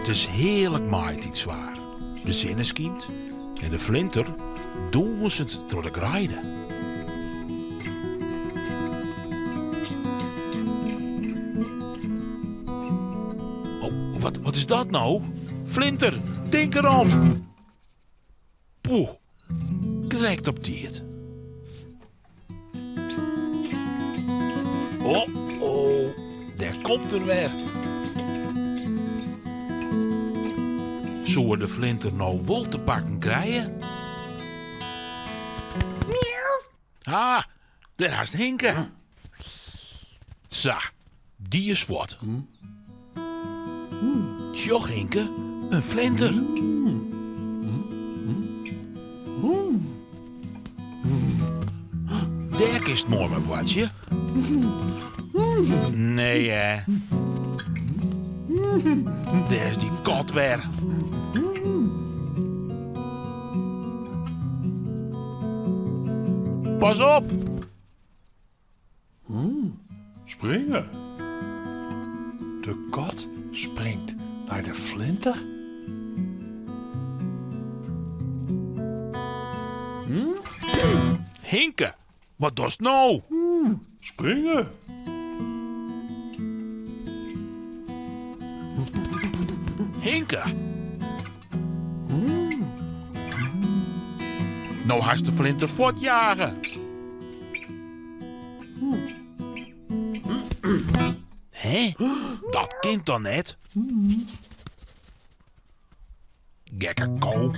It is hearlik maaitiidswaar. De sinne skynt en de flinter dûnset troch de greide. Oh, wat, wat is dat no? Flinter, tink erom! Poeh, krekt op tiid. Oh, oh, dêr komt er wer. Soe er de flinter no wol te pakken krije? Ha, dêr hast Hinke. Sa, dy is fuort. Sjoch Hinke, in flinter. Dêr kinst moai mei boartsje. Nee hè. Dêr is dy kat wer. Pas op! Springe. De kat springt nei de flinter. Hinke, wat dochst no? Springe. Hinke! No hast de flinter fuortjage. Hè? Dat kin toch net? Gekke ko.